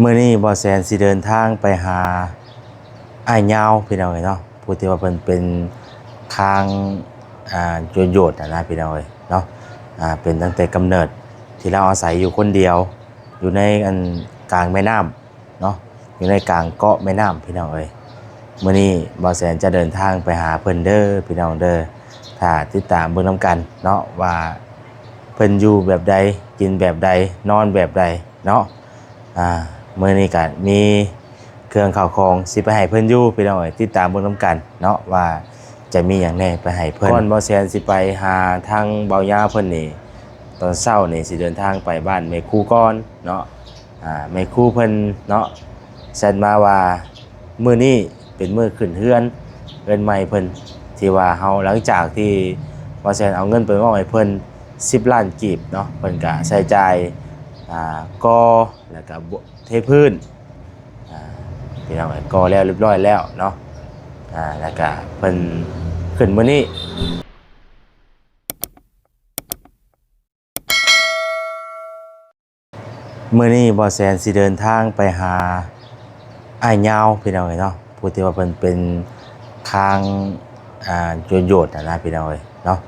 ມື້ນີ້ບ່າວແສນຊິເດີນທາງໄປຫາອ້າຍຍາວ ພີ່ນ້ອງເອີຍເນາະ, ຜູ້ທີ່ວ່າເພິ່ນເປັນຄາງ ອ່າ ໂຈນໂຫຍດຫັ້ນນະ ພີ່ນ້ອງເອີຍເນາະ. ອ່າ ເປັນຕັ້ງແຕ່ກຳເນີດ ທີ່ລາວອາໄສຢູ່ຄົນດຽວ ຢູ່ໃນອັນກາງແມ່ນ້ຳເນາະ, ຢູ່ໃນກາງເກາະແມ່ນ້ຳ ພີ່ນ້ອງເອີຍ. ມື້ນີ້ບ່າວແສນຈະເດີນທາງໄປຫາເພິ່ນເດີ ພີ່ນ້ອງເດີ. ຖ້າຕິດຕາມເບິ່ງນຳກັນເນາະ ວ່າເພິ່ນຢູ່ແບບໃດ ກິນແບບໃດ ນອນແບບໃດເນາະ. ອ່າ ມື້ນີ້ກະມີເຄື່ອງເຂົ້າຂອງຊິໄປໃຫ້ເພິ່ນຢູ່ ພີ່ນ້ອງເອີຍ. ຕິດຕາມເບິ່ງນຳກັນເນາະ ວ່າຈະມີຫຍັງແດ່ໄປໃຫ້ເພິ່ນ. ກ່ອນບ່າວແສນຊິໄປຫາທາງບ່າວຍາເພິ່ນນີ້ ຕອນເຊົ້ານີ້ຊິເດີນທາງໄປບ້ານແມ່ຄູກ່ອນເນາະ. ອ່າ ແມ່ຄູເພິ່ນເນາະ ແຊັດມາວ່າ ມື້ນີ້ເປັນມື້ຂຶ້ນເຮືອນ ເຮືອນໃໝ່ເພິ່ນ ທີ່ວ່າເຮົາ ຫຼັງຈາກທີ່ບ່າວແສນເອົາເງິນໄປມອບໃຫ້ເພິ່ນສິບລ້ານກີບເນາະ, ເພິ່ນກະໃຊ້ຈ່າຍ ອ່າ ກໍ່ ແລ້ວກະເທພື້ນ ອ່າ ພີ່ນ້ອງເອີຍ, ກໍ່ແລ້ວຮຽບຮ້ອຍແລ້ວເນາະ. ອ່າ ແລ້ວກະເພິ່ນຂຶ້ນມື້ນີ້. ມື້ນີ້ບ່າວແສນຊິເດີນທາງໄປຫາອ້າຍຍາວ ພີ່ນ້ອງເອີຍເນາະ, ຜູ້ທີ່ວ່າເພິ່ນເປັນຄາງ ອ່າ ໂຈນໂຫຍດຫັ້ນນະ ພີ່ນ້ອງເອີຍເນາະ.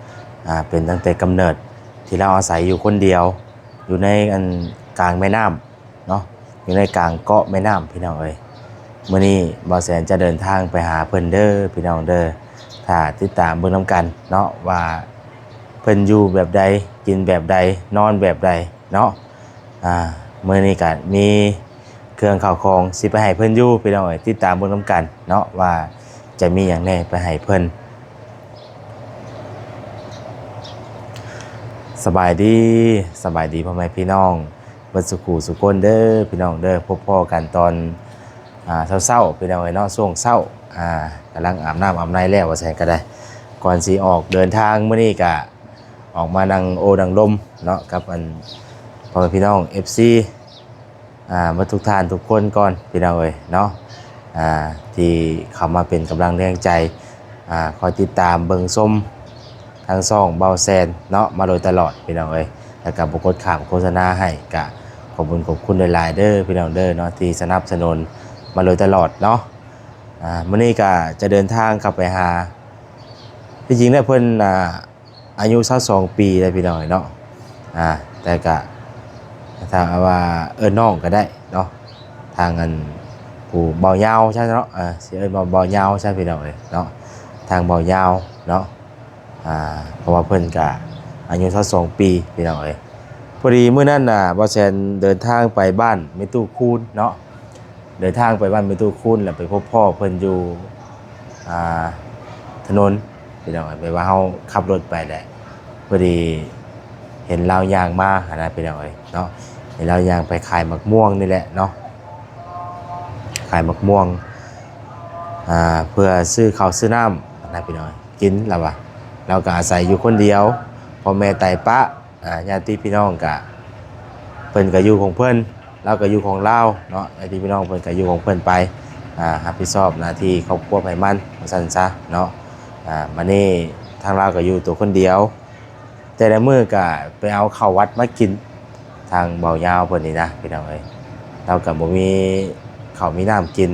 ອ່າ ເປັນຕັ້ງແຕ່ກຳເນີດ ທີ່ລາວອາໄສຢູ່ຄົນດຽວ ຢູ່ໃນອັນກາງແມ່ນ້ຳເນາະ, ຢູ່ໃນກາງເກາະແມ່ນ້ຳ ພີ່ນ້ອງເອີຍ. ມື້ນີ້ບ່າວແສນຈະເດີນທາງໄປຫາເພິ່ນເດີ ພີ່ນ້ອງເດີ. ຖ້າຕິດຕາມເບິ່ງນຳກັນເນາະ ວ່າເພິ່ນຢູ່ແບບໃດ ກິນແບບໃດ ນອນແບບໃດເນາະ. ອ່າ ມື້ນີ້ກະມີເຄື່ອງເຂົ້າຂອງຊິໄປໃຫ້ເພິ່ນຢູ່ ພີ່ນ້ອງເອີຍ. ຕິດຕາມເບິ່ງນຳກັນເນາະ ວ່າຈະມີຫຍັງແດ່ໄປໃຫ້ເພິ່ນ. ສະບາຍດີ ສະບາຍດີພໍ່ແມ່ພີ່ນ້ອງ ເບິດສຸຂູສຸຄົນເດີ ພີ່ນ້ອງເດີ. ພົບພໍ້ກັນຕອນ ອ່າ ເຊົ້າໆ ພີ່ນ້ອງເອີຍເນາະ, ຊ່ວງເຊົ້າ ອ່າ ກຳລັງອາບນ້ຳອາບໃນແລ້ວ ວ່າຊັ້ນກະໄດ້. ກ່ອນຊິອອກເດີນທາງມື້ນີ້ກະອອກມານັ່ງໂອ້ນັ່ງລົມເນາະ ກັບອັນ ພໍ່ແມ່ພີ່ນ້ອງ ເອັຟຊີ ອ່າ ເບິດທຸກທ່ານທຸກຄົນກ່ອນ ພີ່ນ້ອງເອີຍເນາະ, ອ່າ ທີ່ເຂົ້າມາເປັນກຳລັງແຮງໃຈ ອ່າ ຄອຍຕິດຕາມເບິ່ງຊົມ ທາງຊ່ອງເບົາແຊນເນາະ ມາໂດຍຕະຫຼອດ ພີ່ນ້ອງເອີຍ. ແລ້ວກະບໍ່ກົດຂ້າມໂຄສະນາໃຫ້ ກະຂອບບຸນຂອບຄຸນຫຼາຍໆເດີ ພີ່ນ້ອງເດີເນາະ ທີ່ສະໜັບສະໜູນມາໂດຍຕະຫຼອດເນາະ. ອ່າ ມື້ນີ້ກະຈະເດີນທາງເຂົ້າໄປຫາ ທີ່ຈິງແລ້ວເພິ່ນ ອ່າ ອາຍຸຊາວສອງປີແລ້ວ ພີ່ນ້ອງເອີຍເນາະ. ອ່າ ແຕ່ກະ ຖ້າວ່າເອີ້ນນ້ອງກະໄດ້ເນາະ, ທາງອັນ ຜູ້ເບົາຍາວຊະເນາະ, ເອີ ຊິເອີ້ນວ່າເບົາຍາວຊະ ພີ່ນ້ອງເອີຍເນາະ, ທາງເບົາຍາວເນາະ. ອ່າ ເພາະວ່າເພິ່ນກະອາຍຸຊາວສອງປີ ພີ່ນ້ອງເອີຍ. ພໍດີມື້ນັ້ນນະ ບ່າວແຊນເດີນທາງໄປບ້ານແມ່ຕູ້ຄູນເນາະ, ເດີນທາງໄປບ້ານແມ່ຕູ້ຄູນ ແລ້ວໄປພົບພໍ້ເພິ່ນຢູ່ ອ່າ ຖະໜົນ ພີ່ນ້ອງເອີຍ. ແບບວ່າເຮົາຂັບລົດໄປແຫຼະ ພໍດີເຫັນລາວຍ່າງມາຫັ້ນນະ ພີ່ນ້ອງເອີຍເນາະ, ເຫັນລາວຍ່າງໄປຂາຍໝາກມ່ວງນີ້ແຫຼະເນາະ, ຂາຍໝາກມ່ວງ ອ່າ ເພື່ອຊື້ເຂົ້າຊື້ນ້ຳຫັ້ນນະ ພີ່ນ້ອງເອີຍ ກິນ ລາວວ່າ. ລາວກະອາໄສຢູ່ຄົນດຽວ ພໍ່ແມ່ຕາຍປະ ອ່າ ຍາດຕິພີ່ນ້ອງກະ ເພິ່ນກະຢູ່ຂອງເພິ່ນ ລາວກະຢູ່ຂອງລາວເນາະ, ຍາດຕິພີ່ນ້ອງເພິ່ນກະຢູ່ຂອງເພິ່ນໄປ ອ່າ ຮັບຜິດຊອບໜ້າທີ່ຄອບຄົວໃຜມັນ ວ່າຊັ້ນຊະເນາະ. ອ່າ ບາດນີ້ທາງລາວກະຢູ່ໂຕຄົນດຽວ ແຕ່ລະມື້ກະໄປເອົາເຂົ້າວັດມາກິນ ທາງເບົາຍາວເພິ່ນນີ້ນະ ພີ່ນ້ອງເອີຍ. ລາວກະບໍ່ມີເຂົ້າມີນ້ຳກິນ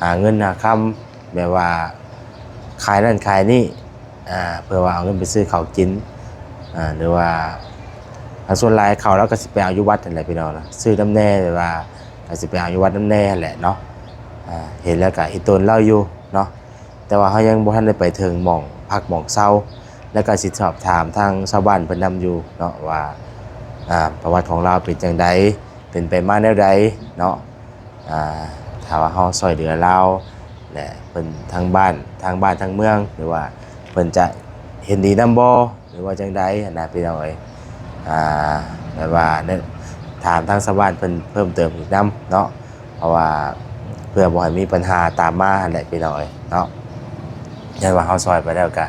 ຫາເງິນຫາຄຳ ແບບວ່າຂາຍນັ້ນຂາຍນີ້ ອ່າ ເພື່ອວ່າເອົາເງິນໄປຊື້ເຂົ້າກິນ ອ່າ ຫຼືວ່າ ສ່ວນຫຼາຍເຂົ້າລາວກະຊິໄປເອົາຢູ່ວັດຫັ້ນແຫຼະ ພີ່ນ້ອງນະ, ຊື້ນຳແດ່ ແບບວ່າກະຊິໄປເອົາຢູ່ວັດນຳແດ່ຫັ້ນແຫຼະເນາະ. ອ່າ ເຫັນແລ້ວກະອີ່ຕົນລາວຢູ່ເນາະ, ແຕ່ວ່າເຮົາຍັງບໍ່ທັນໄດ້ໄປເຖິງໝ່ອງພັກໝ່ອງເຊົາ ແລ້ວກະຊິສອບຖາມທາງຊາວບ້ານເພິ່ນນຳຢູ່ເນາະ ວ່າ ອ່າ ປະຫວັດຂອງລາວເປັນຈັ່ງໃດ ເປັນໄປມາແນວໃດເນາະ. ອ່າ ຖ້າວ່າເຮົາຊ່ວຍເຫຼືອລາວ ແລະ ເພິ່ນທາງບ້ານ ທາງບ້ານທາງເມືອງ ຫຼືວ່າເພິ່ນຈະເຫັນດີນຳບໍ່ ຫຼືວ່າຈັ່ງໃດຫັ້ນນະ ພີ່ນ້ອງເອີຍ. ອ່າ ແບບວ່າ ຖາມທາງຊາວບ້ານເພິ່ນເພີ່ມເຕີມອີກນຳເນາະ, ເພາະວ່າເພື່ອບໍ່ໃຫ້ມີບັນຫາຕາມມາຫັ້ນແຫຼະ ພີ່ນ້ອງເອີຍເນາະ. ຢ້ານວ່າເຮົາຊ່ວຍໄປແລ້ວກະ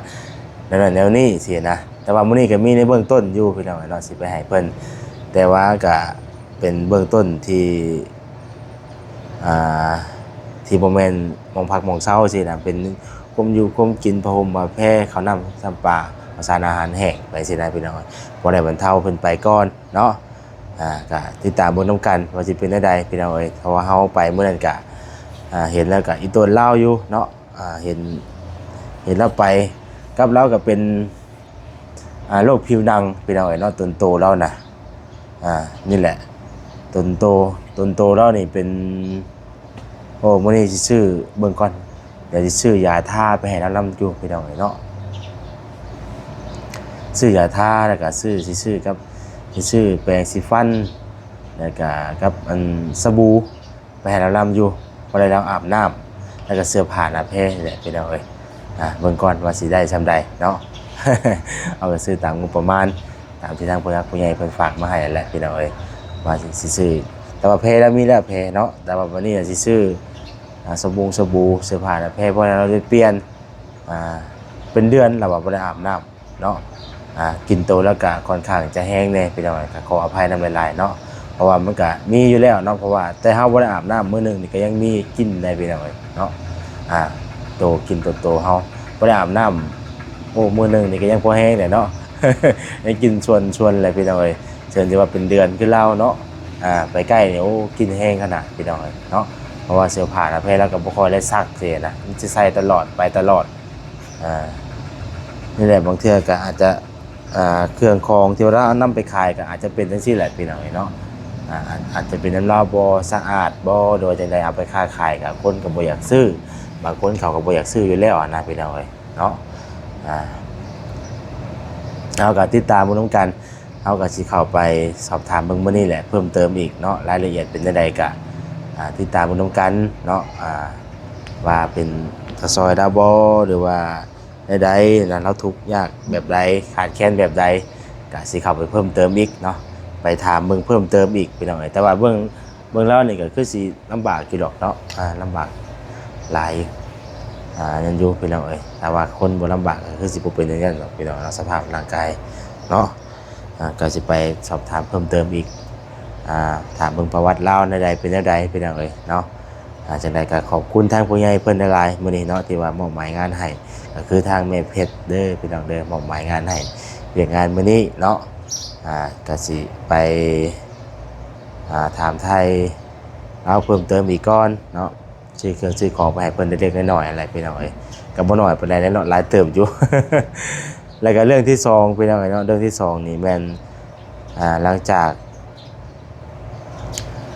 ແນວນັ້ນແນວນີ້ຊີ້ນະ, ແຕ່ວ່າມື້ນີ້ກະມີໃນເບື້ອງຕົ້ນຢູ່ ພີ່ນ້ອງເອີຍເນາະ ຊິໄປໃຫ້ເພິ່ນ, ແຕ່ວ່າກະເປັນເບື້ອງຕົ້ນທີ່ ອ່າ ທີ່ບໍ່ແມ່ນໝ່ອງພັກໝ່ອງເຊົາຊີ້ນະ, ເປັນຄວາມຢູ່ຄວາມກິນ ຜ້າຫົ່ມຜ້າແພ ເຂົ້ານ້ຳຊຳປາ ເຂົ້າສານອາຫານແຫ້ງໄປຊີ້ນະ ພີ່ນ້ອງເອີຍ, ພໍໄດ້ບັນເທົາເພິ່ນໄປກ່ອນເນາະ. ອ່າ ກະຕິດຕາມເບິ່ງນຳກັນວ່າຊິເປັນແນວໃດພີ່ນ້ອງເອີຍ. ເພາະວ່າເຮົາໄປມື້ນັ້ນກະ ອ່າ ເຫັນແລ້ວກະອີ່ຕົນລາວຢູ່ເນາະ ອ່າ ເຫັນ ເຫັນລາວໄປ ກັບລາວກະເປັນ ອ່າ ໂລກຜິວໜັງພີ່ນ້ອງເອີຍເນາະ ຕົນໂຕລາວນະ. ອ່າ ນີ້ແຫຼະ ຕົນໂຕ ຕົນໂຕລາວນີ້ເປັນ ໂອ້ ມື້ນີ້ຊິຊື້ເບິ່ງກ່ອນ ດຽວຊິຊື້ຢາທາໄປໃຫ້ລາວນຳຢູ່ພີ່ນ້ອງເອີຍເນາະ. ຊື້ຢາທາ ແລ້ວກະຊື້ ຊິຊື້ກັບ ຊິຊື້ແປງສີຟັນ ແລ້ວກະກັບອັນສະບູໄປໃຫ້ລາວນຳຢູ່ ພໍໄດ້ລາວອາບນ້ຳ ແລ້ວກະເສື້ອຜ້າໜ້າແພນີ້ແຫຼະພີ່ນ້ອງເອີຍ. ອ່າ ເບິ່ງກ່ອນວ່າຊິໄດ້ຊ່ຳໃດເນາະ. ເຮົາກະຊື້ຕາມງົບປະມານ ຕາມທີ່ທາງຜູ້ຫຼັກຜູ້ໃຫຍ່ເພິ່ນຝາກມາໃຫ້ຫັ້ນແຫຼະພີ່ນ້ອງເອີຍ ວ່າຊິ ຊິຊື້. ແຕ່ວ່າແພລາວມີແລ້ວ ແພເນາະ ແຕ່ວ່າບາດນີ້ຊິຊື້ ອ່າ ສະບົງສະບູ ເສື້ອຜ້າໜ້າແພ ເພາະວ່າລາວໄດ້ປ່ຽນ ອ່າ ເປັນເດືອນລາວວ່າບໍ່ໄດ້ອາບນ້ຳເນາະ. ອ່າ ກິ່ນໂຕລາວກະຄ່ອນຂ້າງຈະແຮງແດ່ພີ່ນ້ອງ ກະຂໍອະໄພນຳຫຼາຍໆເນາະ ເພາະວ່າມັນກະມີຢູ່ແລ້ວເນາະ ເພາະວ່າແຕ່ເຮົາບໍ່ໄດ້ອາບນ້ຳມື້ໜຶ່ງນີ້ກະຍັງມີກິ່ນໄດ້ພີ່ນ້ອງເອີຍເນາະ. ອ່າ ໂຕກິ່ນໂຕໂຕເຮົາບໍ່ໄດ້ອາບນ້ຳ ໂອ້ ມື້ໜຶ່ງນີ້ກະຍັງພໍແຮງແຫຼະເນາະ ຍັງກິ່ນຊວນໆແຫຼະພີ່ນ້ອງເອີຍ. ເຊິ່ງຊິວ່າເປັນເດືອນຄືລາວເນາະ ອ່າ ໄປໃກ້ນີ້ ໂອ້ ກິ່ນແຮງຂະໜາດພີ່ນ້ອງເອີຍເນາະ ເພາະວ່າເສື້ອຜ້າໜ້າແພລາວກະບໍ່ຄ່ອຍໄດ້ຊັກຊີ້ນະ ມັນຊິໃສ່ຕະຫຼອດ ໄປຕະຫຼອດ. ອ່າ ນີ້ແຫຼະ ບາງເທື່ອກະອາດຈະ ອ່າ ເຄື່ອງຂອງທີ່ວ່າລາວນຳໄປຂາຍກະອາດຈະເປັນຈັ່ງຊີ້ແຫຼະພີ່ນ້ອງເອີຍເນາະ. ອາ ອາດ ອາດຈະເປັນນຳລາວບໍ່ສະອາດບໍ່ ຫຼືວ່າຈັ່ງໃດ ເອົາໄປຄ້າຂາຍກະຄົນກະບໍ່ຢາກຊື້ ບາງຄົນເຂົາກະບໍ່ຢາກຊື້ຢູ່ແລ້ວຫັ້ນນະພີ່ນ້ອງເອີຍເນາະ. ອ່າ ເຮົາກະຕິດຕາມເບິ່ງນຳກັນ ເຮົາກະຊິເຂົ້າໄປສອບຖາມເບິ່ງມື້ນີ້ແຫຼະ ເພີ່ມເຕີມອີກເນາະ ລາຍລະອຽດເປັນຈັ່ງໃດກະ ອ່າ ຕິດຕາມເບິ່ງນຳກັນເນາະ ອ່າ ວ່າເປັນກະຊ່ອຍລາວບໍ່ ຫຼືວ່າ ໃດໆນະ ລາວທຸກຍາກແບບໃດ ຂາດແຄນແບບໃດ ກະຊິເຂົ້າໄປເພີ່ມເຕີມອີກເນາະ ໄປຖາມເບິ່ງເພີ່ມເຕີມອີກພີ່ນ້ອງເອີຍ. ແຕ່ວ່າເບິ່ງ ເບິ່ງແລ້ວນີ້ກະຄືຊິລຳບາກຢູ່ດອກເນາະ ອ່າ ລຳບາກຫຼາຍ ອ່າ ນັ້ນຢູ່ພີ່ນ້ອງເອີຍ. ຖ້າວ່າຄົນບໍ່ລຳບາກກະຄືຊິບໍ່ເປັນຢ່າງນັ້ນດອກພີ່ນ້ອງເນາະ ສະພາບຮ່າງກາຍເນາະ. ອ່າ ກະຊິໄປສອບຖາມເພີ່ມເຕີມອີກ ອ່າ ຖາມເບິ່ງປະຫວັດລາວແນວໃດ ເປັນແນວໃດພີ່ນ້ອງເອີຍເນາະ. ອ່າ ຈັ່ງໃດກະຂອບຄຸນທາງຜູ້ໃຫຍ່ເພິ່ນຫຼາຍໆມື້ນີ້ເນາະ ທີ່ວ່າມອບໝາຍງານໃຫ້ ກະຄືທາງແມ່ເພັດເດີພີ່ນ້ອງເດີ ມອບໝາຍງານໃຫ້ວຽກງານມື້ນີ້ເນາະ. ອ່າ ກະຊິໄປ ອ່າ ຖາມໄຖ່ລາວເພີ່ມເຕີມອີກກ່ອນເນາະ ຊື້ເຄື່ອງຊື້ຂອງໄປໃຫ້ເພິ່ນເລັກໆນ້ອຍໆຫັ້ນແຫຼະພີ່ນ້ອງເອີຍ. ກະບໍ່ໜ້ອຍປານໃດແຫຼະເນາະ ຫຼາຍເຕີບຢູ່. ແລ້ວກະເລື່ອງທີສອງພີ່ນ້ອງເອີຍເນາະ ເລື່ອງທີສອງນີ້ແມ່ນ ອ່າ ຫຼັງຈາກ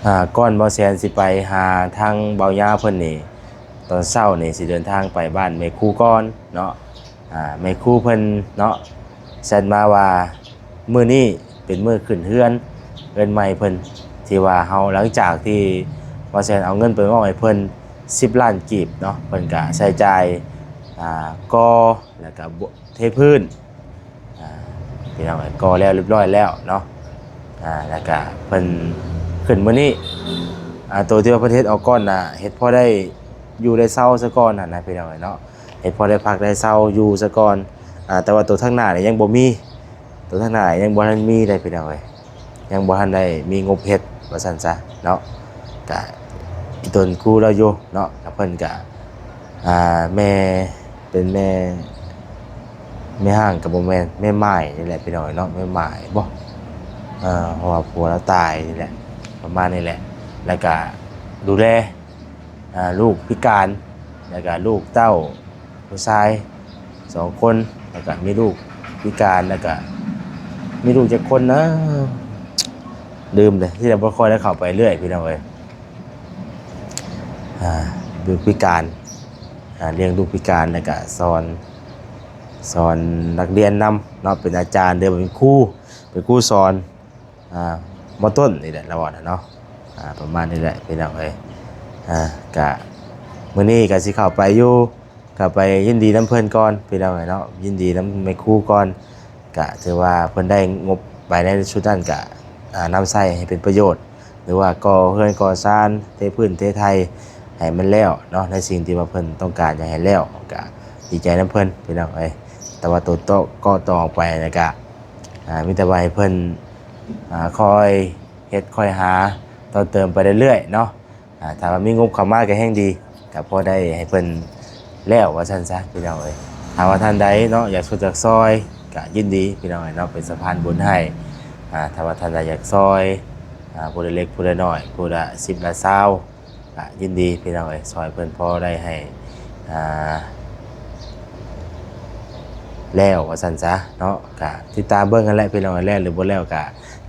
ອ່າ ກ່ອນບ່າວແສນຊິໄປຫາທາງບ່າວຍາເພິ່ນນີ້ ຕອນເຊົ້ານີ້ຊິເດີນທາງໄປບ້ານແມ່ຄູກ່ອນເນາະ. ອ່າ ແມ່ຄູເພິ່ນເນາະ ແຊັດມາວ່າມື້ນີ້ເປັນມື້ຂຶ້ນເຮືອນ ເຮືອນໃໝ່ເພິ່ນ ທີ່ວ່າເຮົາ ຫຼັງຈາກທີ່ບ່າວແສນເອົາເງິນໄປມອບໃຫ້ເພິ່ນສິບລ້ານກີບເນາະ ເພິ່ນກະໃຊ້ຈ່າຍ ອ່າ ກໍ່ ແລ້ວກະ ເທພື້ນ ອ່າ ພີ່ນ້ອງເອີຍ ກໍ່ແລ້ວຮຽບຮ້ອຍແລ້ວເນາະ. ອ່າ ແລ້ວກະເພິ່ນຂຶ້ນມື້ນີ້ ອ່າ ໂຕທີ່ວ່າເພິ່ນເຮັດອອກກ່ອນນະ ເຮັດພໍໄດ້ຢູ່ໄດ້ເຊົາຊະກ່ອນຫັ້ນນະພີ່ນ້ອງເອີຍເນາະ ເຮັດພໍໄດ້ພັກໄດ້ເຊົາຢູ່ຊະກ່ອນ. ອ່າ ແຕ່ວ່າໂຕທາງໜ້ານີ້ຍັງບໍ່ມີ ໂຕທາງໜ້າຍັງບໍ່ທັນມີເດ້ພີ່ນ້ອງເອີຍ ຍັງບໍ່ທັນໄດ້ມີງົບເຮັດວ່າຊັ້ນຊະເນາະ. ກະອີ່ຕົນຄູລາວຢູ່ເນາະ ກະເພິ່ນກະ ອ່າ ແມ່ ເປັນແມ່ ແມ່ຮ້າງກະບໍ່ແມ່ນ ແມ່ໝ້າຍນີ້ແຫຼະພີ່ນ້ອງເນາະ ແມ່ໝ້າຍບໍ່ ເອີ ເພາະວ່າຜົວລາວຕາຍນີ້ແຫຼະ ປະມານນີ້ແຫຼະ. ແລ້ວກະດູແລ ອ່າ ລູກພິການ ແລ້ວກະລູກເຕົ້າຜູ້ຊາຍສອງຄົນ ແລ້ວກະມີລູກພິການ ແລ້ວກະມີລູກຈັກຄົນນະ ລືມເລີຍ ທີ່ລະບໍ່ຄ່ອຍໄດ້ເຂົ້າໄປເລື້ອຍພີ່ນ້ອງເອີຍ. ອ່າ ລູກພິການ ອ່າ ລ້ຽງລູກພິການ ແລ້ວກະສອນ ສອນນັກຮຽນນຳເນາະ ເປັນອາຈານເດີ ເປັນຄູ ເປັນຄູສອນ ອ່າ ມໍຕົ້ນນີ້ແຫຼະລາວເວົ້ານະເນາະ. ອ່າ ປະມານນີ້ແຫຼະພີ່ນ້ອງເອີຍ. ອ່າ ກະມື້ນີ້ກະຊິເຂົ້າໄປຢູ່ ກະໄປຍິນດີນຳເພິ່ນກ່ອນພີ່ນ້ອງເອີຍເນາະ ຍິນດີນຳແມ່ຄູກ່ອນ. ກະຖືວ່າເພິ່ນໄດ້ງົບໄປໃນຊຸດນັ້ນກະ ອ່າ ນຳໃຊ້ໃຫ້ເປັນປະໂຫຍດ ຫຼືວ່າກໍ່ເຮືອນກໍ່ຊານ ເທພື້ນເທໄຖໃຫ້ມັນແລ້ວເນາະ ໃນສິ່ງທີ່ວ່າເພິ່ນຕ້ອງການຢາກໃຫ້ແລ້ວ ກະດີໃຈນຳເພິ່ນພີ່ນ້ອງເອີຍ. ແຕ່ວ່າໂຕຕໍ່ ເກາະຕໍ່ອອກໄປນະກະ ອ່າ ມີແຕ່ວ່າໃຫ້ເພິ່ນ ອ່າ ຄ່ອຍເຮັດຄ່ອຍຫາຕໍ່ເຕີມໄປເລື້ອຍໆເນາະ. ອ່າ ຖ້າວ່າມີງົບເຂົ້າມາກະແຮ່ງດີ ກະພໍໄດ້ໃຫ້ເພິ່ນແລ້ວວ່າຊັ້ນຊະພີ່ນ້ອງເອີຍ. ຖ້າວ່າທ່ານໃດເນາະ ຢາກຊົດຢາກຊ່ອຍ ກະຍິນດີພີ່ນ້ອງເອີຍເນາະ ເປັນສະພານບຸນໃຫ້. ອ່າ ຖ້າວ່າທ່ານໃດຢາກຊ່ອຍ ອ່າ ຜູ້ລະເລັກຜູ້ລະນ້ອຍ ຜູ້ລະສິບລະຊາວ ກະຍິນດີພີ່ນ້ອງເອີຍ ຊ່ອຍເພິ່ນພໍໄດ້ໃຫ້ ອ່າ ແລ້ວວ່າຊັ້ນຊະເນາະ. ກະຕິດຕາມເບິ່ງຫັ້ນແຫຼະພີ່ນ້ອງເອີຍ ແລ້ວຫຼືບໍ່ແລ້ວກະ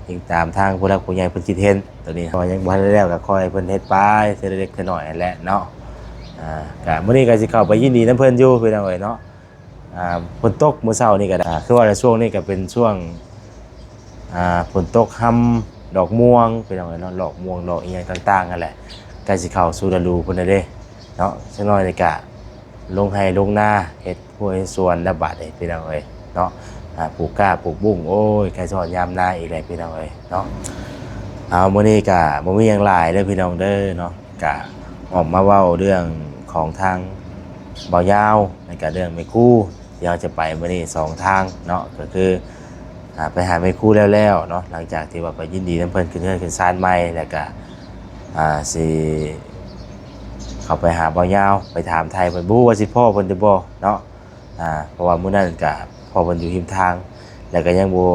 ອີງຕາມທາງຜູ້ຫຼັກຜູ້ໃຫຍ່ເພິ່ນຄິດເຫັນ. ໂຕນີ້ເຮົາຍັງບໍ່ທັນໄດ້ແລ້ວ ກະຄ່ອຍເພິ່ນເຮັດໄປເທື່ອເລັກເທື່ອນ້ອຍຫັ້ນແຫຼະເນາະ. ອ່າ ກະມື້ນີ້ກະຊິເຂົ້າໄປຍິນດີນຳເພິ່ນຢູ່ພີ່ນ້ອງເອີຍເນາະ. ອ່າ ຝົນຕົກມື້ເຊົ້ານີ້ກະໄດ້ ອ່າ ຄືວ່າໃນຊ່ວງນີ້ກະເປັນຊ່ວງ ອ່າ ຝົນຕົກຮຳດອກມ່ວງພີ່ນ້ອງເອີຍເນາະ ດອກມ່ວງດອກອີ່ຫຍັງຕ່າງໆຫັ້ນແຫຼະ ໃກ້ຊິເຂົ້າສູ່ລະດູພຸ້ນແລ້ວເດ້ເນາະ. ຈັກໜ້ອຍນີ້ກະລົງໄຮ່ລົງນາ ເຮັດຮົ້ວເຮັດສວນແລ້ວບາດນີ້ພີ່ນ້ອງເອີຍເນາະ. ອ່າ ປູກກ້າປູກບຸ້ງ ໂອ້ຍ ໃກ້ຊິຮອດຍາມນາອີກແລ້ວພີ່ນ້ອງເອີຍເນາະ. ເອົາ ມື້ນີ້ກະບໍ່ມີຫຍັງຫຼາຍເດີພີ່ນ້ອງເດີເນາະ ກະອອກມາເວົ້າເລື່ອງຂອງທາງບ່າວຍາວ ແລ້ວກະເລື່ອງແມ່ຄູ ທີ່ເຮົາຈະໄປມື້ນີ້ສອງທາງເນາະ ກໍຄື ອ່າ ໄປຫາແມ່ຄູແລ້ວໆເນາະ ຫຼັງຈາກທີ່ວ່າໄປຍິນດີນຳເພິ່ນຂຶ້ນເຮືອນຂຶ້ນຊານໃໝ່ ແລ້ວກະ ອ່າ ຊິເຂົ້າໄປຫາບ່າວຍາວ ໄປຖາມໄຖ່ເພິ່ນ ບໍ່ຮູ້ວ່າຊິພໍ້ເພິ່ນຫຼືບໍ່ເນາະ. ອ່າ ເພາະວ່າມື້ນັ້ນກະພໍ້ເພິ່ນຢູ່ຮິມທາງ ແລ້ວກະຍັງບໍ່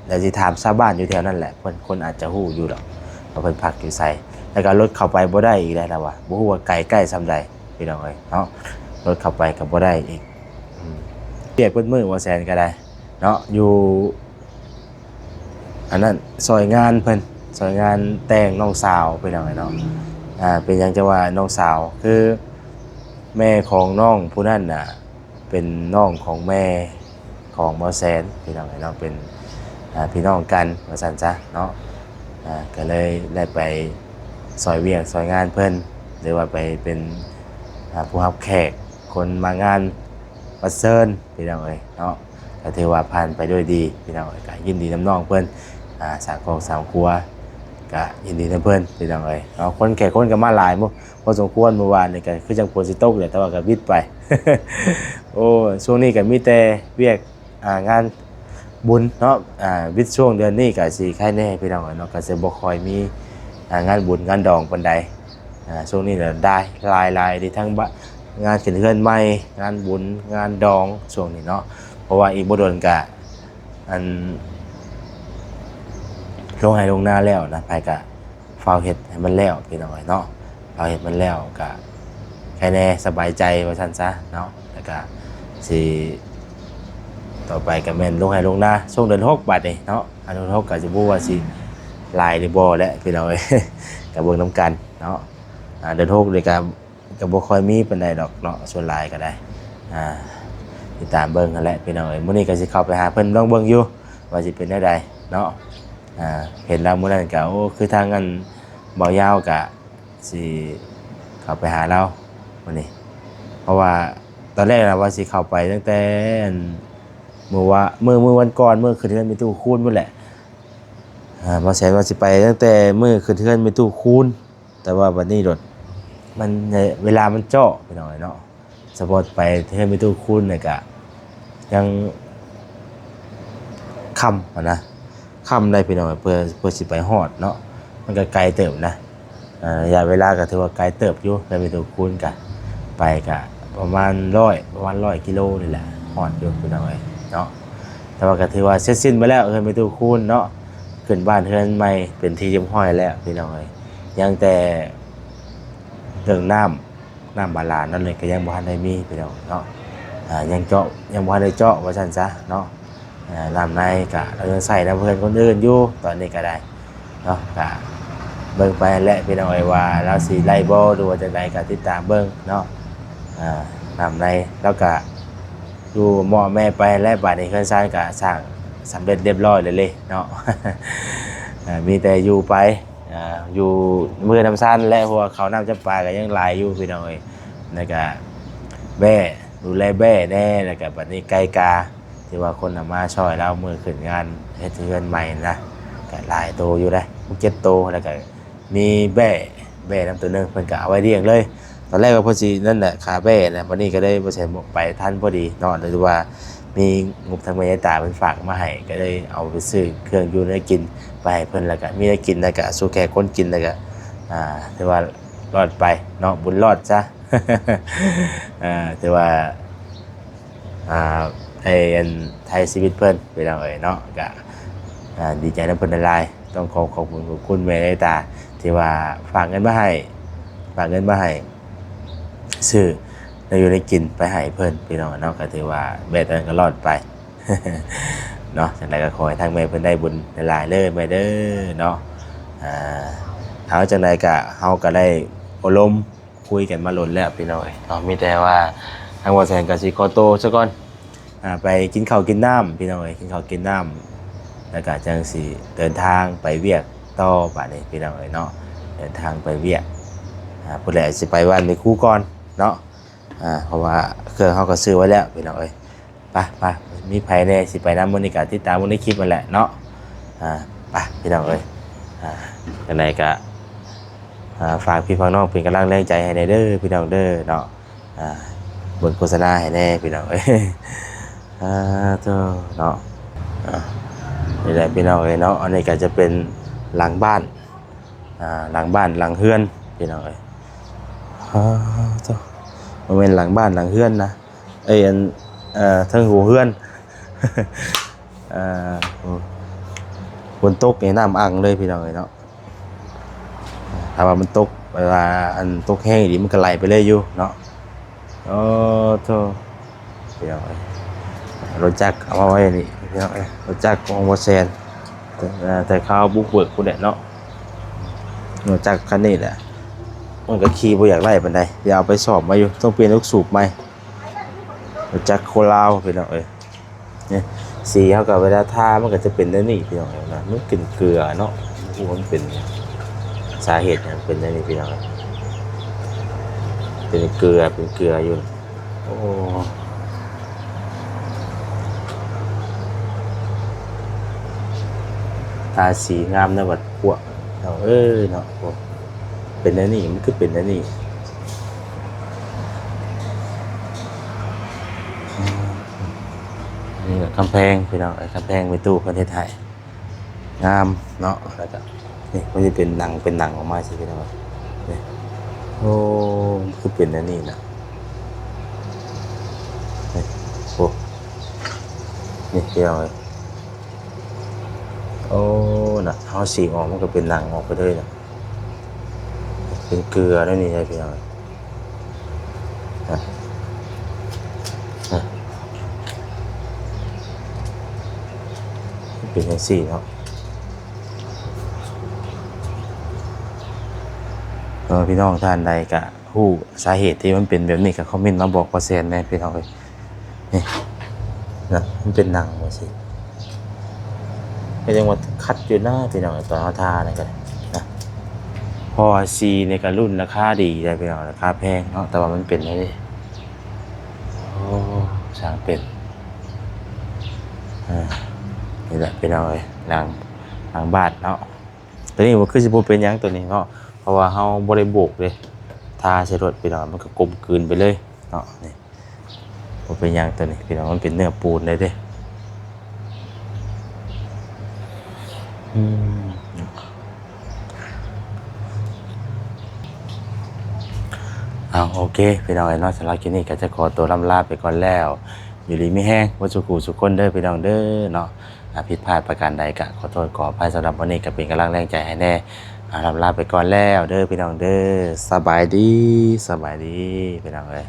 ແລ້ວຊິຖາມຊາວບ້ານຢູ່ແຖວນັ້ນແຫຼະ ເພິ່ນ ຄົນອາດຈະຮູ້ຢູ່ດອກວ່າເພິ່ນພັກຢູ່ໃສ. ແລ້ວກໍລົດເຂົ້າໄປບໍ່ໄດ້ອີກແລ້ວລະວ່າ ບໍ່ຮູ້ວ່າໄກ ໃກ້ສ່ຳໃດພີ່ນ້ອງເອີຍເນາະ ລົດເຂົ້າໄປກໍບໍ່ໄດ້ອີກ. ອືມ ວຽກເບິດມື້ ບໍ່ແສນກໍໄດ້ເນາະ ຢູ່ອັນນັ້ນ ຊ່ອຍງານເພິ່ນ ຊ່ອຍງານແຕ່ງນ້ອງສາວພີ່ນ້ອງເອີຍເນາະ. ອ່າ ເປັນຫຍັງຈັ່ງວ່ານ້ອງສາວ ຄືແມ່ຂອງນ້ອງຜູ້ນັ້ນນະ ເປັນນ້ອງຂອງແມ່ຂອງບ່າວແສນພີ່ນ້ອງເອີຍເນາະ ເປັນ ອ່າ ພີ່ນ້ອງກັນວ່າຊັ້ນຊະເນາະ. ອ່າ ກໍເລີຍໄດ້ໄປຊ່ອຍວຽກຊ່ອຍງານເພິ່ນ ຫຼືວ່າໄປເປັນ ອ່າ ຜູ້ຮັບແຂກ ຄົນມາງານວັນເຊີນພີ່ນ້ອງເອີຍເນາະ. ກໍຖືວ່າຜ່ານໄປດ້ວຍດີພີ່ນ້ອງເອີຍ ກໍຍິນດີນຳນ້ອງເພິ່ນ ອ່າ ສ້າງຄອບສ້າງຄົວ ກໍຍິນດີນຳເພິ່ນພີ່ນ້ອງເອີຍເນາະ. ຄົນ ແຂກຄົນກໍມາຫຼາຍ ພໍສົມຄວນ ມື້ວານນີ້ກໍຄືຈັ່ງຝົນຊິຕົກແຫຼະ ແຕ່ວ່າກໍວິດໄປ. ໂອ້ ຊ່ວງນີ້ກໍມີແຕ່ວຽກ ອ່າ ງານບຸນເນາະ. ອ່າ ວິດຊ່ວງເດືອນນີ້ກໍຊິໄຄແດ່ພີ່ນ້ອງເອີຍເນາະ ກໍຊິບໍ່ຄ່ອຍມີ ອ່າ ງານບຸນງານດອງປານໃດ. ອ່າ ຊ່ວງນີ້ລະຫຼາຍ ຫຼາຍໆເດ້ ທັງ ງານຂຶ້ນເຮືອນໃໝ່ ງານບຸນງານດອງຊ່ວງນີ້ເນາະ. ເພາະວ່າອີກບໍ່ດົນກະ ອັນ ລົງໄຮ່ລົງນາແລ້ວນະ ໃຜກະ ຟ້າວເຮັດໃຫ້ມັນແລ້ວພີ່ນ້ອງເອີຍເນາະ. ຟ້າວເຮັດມັນແລ້ວກະໃຄແດ່ ສະບາຍໃຈວ່າຊັ້ນຊະເນາະ. ແລ້ວກະຊິ ຕໍ່ໄປກະແມ່ນລົງໄຮ່ລົງນາຊ່ວງເດືອນຫົກບາດນີ້ເນາະ. ອັນເດືອນຫົກກະຊິບໍ່ຮູ້ວ່າຊິຫຼາຍຫຼືບໍ່ແຫຼະພີ່ນ້ອງເອີຍ ກະເບິ່ງນຳກັນເນາະ. ອ່າ ເດືອນຫົກນີ້ກະ ກະບໍ່ຄ່ອຍມີປານໃດດອກເນາະ ສ່ວນຫຼາຍກະໄດ້ ອ່າ ຕິດຕາມເບິ່ງຫັ້ນແຫຼະພີ່ນ້ອງເອີຍ. ມື້ນີ້ກະຊິເຂົ້າໄປຫາເພິ່ນລອງເບິ່ງຢູ່ວ່າຊິເປັນແນວໃດເນາະ. ອ່າ ເຫັນລາວມື້ນັ້ນກະ ໂອ້ ຄືທາງອັນ ບ່າວຍາວກະຊິເຂົ້າໄປຫາລາວມື້ນີ້ ເພາະວ່າຕອນແລກນະວ່າຊິເຂົ້າໄປຕັ້ງແຕ່ອັນ ມື້ວາ ມື້ ມື້ວັນກ່ອນ ມື້ຂຶ້ນເຮືອນແມ່ຕູ້ຄູນພຸ້ນແຫຼະ. ອ່າ ບ່າວແສນວ່າຊິໄປຕັ້ງແຕ່ມື້ຂຶ້ນເຮືອນແມ່ຕູ້ຄູນ ແຕ່ວ່າບັດນີ້ໂລດ ມັນ ເວລາມັນເຈາະພີ່ນ້ອງເອີຍເນາະ. ສະເພາະໄປເຮືອນແມ່ຕູ້ຄູນນີ້ກະຍັງຄ່ຳຫັ້ນນະ ຄ່ຳໄດ໋ພີ່ນ້ອງເອີຍ ເພື່ອ ເພື່ອຊິໄປຮອດເນາະ ມັນກະໄກເຕີບນະ. ອ່າ ໄລຍະເວລາກໍຖືວ່າໄກເຕີບຢູ່ ແຕ່ມີທຸກຄົນກະໄປກະປະມານຮ້ອຍ ປະມານຮ້ອຍກິໂລນີ້ແຫຼະ ຮອດຢູ່ພີ່ນ້ອງເອີຍເນາະ. ແຕ່ວ່າກໍຖືວ່າເສັດສິ້ນໄປແລ້ວ ເຮືອນແມ່ຕູ້ຄູນເນາະ ຂຶ້ນບ້ານເຮືອນໃໝ່ເປັນທີ່ຮຽບຮ້ອຍແລ້ວພີ່ນ້ອງເອີຍ. ຍັງແຕ່ເລື່ອງນ້ຳ ນ້ຳບາດານນັ້ນເລີຍກໍຍັງບໍ່ທັນໄດ້ມີພີ່ນ້ອງເນາະ. ອ່າ ຍັງເຈາະ ຍັງບໍ່ທັນໄດ້ເຈາະວ່າຊັ້ນຊະເນາະ. ອ່າ ນ້ຳໃນກະລາວຍັງໃຊ້ນຳເຮືອນຄົນອື່ນຢູ່ຕອນນີ້ກໍໄດ້ເນາະ. ກະເບິ່ງໄປແຫຼະພີ່ນ້ອງເອີຍ ວ່າລາວຊິໄດ້ບໍ່ ຫຼືວ່າຈັ່ງໃດ ກະຕິດຕາມເບິ່ງເນາະ. ອ່າ ນ້ຳໃນລາວກະຢູ່ໝໍ້ແມ່ໄປແຫຼະ. ບາດນີ້ເຮືອນຊານກະສ້າງສຳເລັດຮຽບຮ້ອຍແລ້ວເດ້ເນາະ. ອ່າ ມີແຕ່ຢູ່ໄປ ອ່າ ຢູ່ເມືອນຳຊານແຫຼະ ເພາະວ່າເຂົ້ານ້ຳຈຳປາກໍຍັງຫຼາຍຢູ່ພີ່ນ້ອງເອີຍ. ແລ້ວກະແບ້ ດູແລແບ້ແດ່ ແລ້ວກະບັດນີ້ໄກ່ກາ ທີ່ວ່າຄົນເອົາມາຊ່ອຍລາວມື້ຂຶ້ນງານເຮັດເຮືອນໃໝ່ນະ ກະຫຼາຍໂຕຢູ່ເດ້ ຫົກເຈັດໂຕ. ແລ້ວກະມີແບ້ ແບ້ນຳໂຕໜຶ່ງ ເພິ່ນກະເອົາໄວ້ລ້ຽງເລີຍ. ຕອນແລກວ່າເພິ່ນຊິນັ້ນແຫຼະ ຂາແບ້ນະ ບັດນີ້ກໍເລີຍບໍ່ໃສ່ໄປທັນພໍດີເນາະ ຫຼືວ່າມີງົບທາງແມ່ຍາຍຕາເພິ່ນຝາກມາໃຫ້ ກໍເລີຍເອົາໄປຊື້ເຄື່ອງຢູ່ແນວກິນໄປໃຫ້ເພິ່ນ ແລ້ວກະມີແນວກິນ ແລ້ວກະສູ່ແຂກຄົນກິນ ແລ້ວກະ ອ່າ ຖືວ່າລອດໄປເນາະ ບຸນລອດຊະ. ອ່າ ຖືວ່າ ອ່າ ໄດ້ອັນໄຖ່ຊີວິດເພິ່ນພີ່ນ້ອງເອີຍເນາະ. ກະ ອ່າ ດີໃຈນຳເພິ່ນຫຼາຍ ຕ້ອງຂໍຂອບຄຸນຂອບຄຸນແມ່ໄດ້ຕາ ທີ່ວ່າຝາກເງິນມາໃຫ້ ຝາກເງິນມາໃຫ້ຊື້ແນວຢູ່ແນວກິນໄປໃຫ້ເພິ່ນ ພີ່ນ້ອງເນາະ. ກໍຖືວ່າແມ່ຕົວນັ້ນກໍລອດໄປເນາະ. ຈັ່ງໃດກໍຂໍໃຫ້ທາງແມ່ເພິ່ນໄດ້ບຸນຫຼາຍໆເດີແມ່ເດີເນາະ. ອ່າ ເອົາ ຈັ່ງໃດກໍເຮົາກໍໄດ້ໂອ້ລົມ ຄຸຍກັນມາດົນແລ້ວພີ່ນ້ອງເອີຍເນາະ. ມີແຕ່ວ່າທາງບ່າວແສນກໍຊິຂໍໂຕຊະກ່ອນ ອ່າ ໄປກິນເຂົ້າກິນນ້ຳພີ່ນ້ອງເອີຍ ກິນເຂົ້າກິນນ້ຳ ແລ້ວກໍຈັ່ງຊິເດີນທາງໄປວຽກຕໍ່ບາດນີ້ພີ່ນ້ອງເອີຍເນາະ. ເດີນທາງໄປວຽກ ອ່າ ພຸ້ນແຫຼະ ຊິໄປບ້ານແມ່ຄູກ່ອນເນາະ ອ່າ ເພາະວ່າເຄື່ອງເຮົາກໍຊື້ໄວ້ແລ້ວພີ່ນ້ອງເອີຍ. ໄປ ໄປ ມີໃຜແດ່ຊິໄປນຳ ມື້ນີ້ກໍຕິດຕາມເບິ່ງໃນຄລິບນັ້ນແຫຼະເນາະ. ອ່າ ໄປພີ່ນ້ອງເອີຍ ອ່າ ຈັ່ງໃດກໍ ອ່າ ຝາກພີ່ຝາກນ້ອງເປັນກຳລັງແຮງໃຈໃຫ້ແດ່ເດີພີ່ນ້ອງເດີເນາະ. ອ່າ ເບິ່ງໂຄສະນາໃຫ້ແດ່ພີ່ນ້ອງເອີຍ. ອ່າ ໂທ້ເນາະ ອ່າ ນີ້ແຫຼະພີ່ນ້ອງເອີຍເນາະ. ອັນນີ້ກໍຈະເປັນຫຼັງບ້ານ ອ່າ ຫຼັງບ້ານຫຼັງເຮືອນພີ່ນ້ອງເອີຍ. ອ່າ ໂທ້ ບໍ່ແມ່ນຫຼັງບ້ານຫຼັງເຮືອນນະ ເອີຍ ອັນ ເອີ ເທິງຫົວເຮືອນ. ເອີ ໂອ້ ຝົນຕົກນີ້ນ້ຳອັ່ງເລີຍພີ່ນ້ອງເອີຍເນາະ. ຖ້າວ່າມັນຕົກ ແບບວ່າ ອັນ ຕົກແຮງອີ່ຫຼີ ມັນກໍໄຫຼໄປເລີຍຢູ່ເນາະ. ໂອ້ໂທ້ ພີ່ນ້ອງເອີຍ ລົດຈັກເອົາມາໄວ້ນີ້ພີ່ນ້ອງເອີຍ. ລົດຈັກຂອງບ່າວແສນ ແຕ່ ແຕ່ຄາວບຸກເບີກພຸ້ນແຫຼະເນາະ. ລົດຈັກຄັນນີ້ແຫຼະ ມັນກໍຂີ່ບໍ່ຢາກໄດ້ປານໃດ ຊິເອົາໄປສ້ອມມາຢູ່ ຕ້ອງປ່ຽນລູກສູບໃໝ່. ຮູ້ຈັກຄົນລາວພີ່ນ້ອງເອີຍ. ນີ້ ສີເຮົາກໍເວລາທາມັນກໍຈະເປັນແນວນີ້ພີ່ນ້ອງເອີຍນະ. ມັນເປັນເກືອເນາະ ບໍ່ຮູ້ວ່າມັນເປັນຫຍັງ ສາເຫດຫຍັງເປັນແນວນີ້ພີ່ນ້ອງເອີຍ. ເປັນເກືອ ເປັນເກືອຢູ່. ໂອ້ ທາສີງາມແນວບັດພວກເຮົາເອີຍເນາະ. ໂອ້ ເປັນແນວນີ້ ມັນຄືເປັນແນວນີ້. ນີ້ກໍກຳແພງພີ່ນ້ອງເອີຍ ກຳແພງແມ່ຕູ້ເພິ່ນເຮັດໃຫ້ ງາມເນາະ. ແລ້ວກໍນີ້ ມັນຈະເປັນໜັງ ເປັນໜັງອອກມາຊີ້ພີ່ນ້ອງເອີຍ. ນີ້ ໂອ້ ມັນຄືເປັນແນວນີ້ນະ. ນີ້ ໂອ້ ນີ້ພີ່ນ້ອງເອີຍ. ໂອ້ ນະ ເຮົາສີອອກ ມັນກໍເປັນໜັງອອກໄປເລີຍນະ. ເປັນເກືອແນວນີ້ເດ້ພີ່ນ້ອງ. ນະ ນະ ເປັນຈັ່ງຊີ້ເນາະ. ເອີ ພີ່ນ້ອງທ່ານໃດກະຮູ້ສາເຫດທີ່ມັນເປັນແບບນີ້ ກໍຄອມເມັນມາບອກບ່າວແສນແດ່ພີ່ນ້ອງເອີຍ. ນີ້ນະ ມັນເປັນໜັງວ່າຊີ້ ກໍຍັງວ່າຂັດຢູ່ນະພີ່ນ້ອງ ຕອນເຮົາທານີ້ກໍໄດ້ນະ. ເພາະວ່າສີນີ້ກໍລຸ້ນລາຄາດີໄດ໋ພີ່ນ້ອງ ລາຄາແພງເນາະ ແຕ່ວ່າມັນເປັນແນວນີ້. ໂອ້ ຊ່າງເປັນ. ອ່າ ນີ້ແຫຼະພີ່ນ້ອງເອີຍ ຫຼັງ ຫຼັງບ້ານເນາະ. ຕົວນີ້ມັນຄືຊິບໍ່ເປັນຫຍັງຕົວນີ້ເນາະ ເພາະວ່າເຮົາບໍ່ໄດ້ໂບກເດ້ ທາໃສ່ລົດພີ່ນ້ອງ ມັນກໍກົມກືນໄປເລີຍເນາະ. ນີ້ ບໍ່ເປັນຫຍັງຕົວນີ້ພີ່ນ້ອງ ມັນເປັນເນື້ອປູນໄດ໋ເດ້. ອືມ ເອົາ ໂອເຄພີ່ນ້ອງເອີຍເນາະ. ສຳລັບຄລິບນີ້ກໍຈະຂໍຕົວລ່ຳລາໄປກ່ອນແລ້ວ. ຢູ່ດີມີແຮງເບິດສູ່ຜູ້ສູ່ຄົນເດີພີ່ນ້ອງເດີເນາະ. ອ່າ ຜິດພາດປະການໃດກະຂໍໂທດຂໍອະໄພ. ສຳລັບມື້ນີ້ກະເປັນກຳລັງແຮງໃຈໃຫ້ແດ່. ອ່າ ລ່ຳລາໄປກ່ອນແລ້ວເດີພີ່ນ້ອງເດີ. ສະບາຍດີ ສະບາຍດີພີ່ນ້ອງເອີຍ.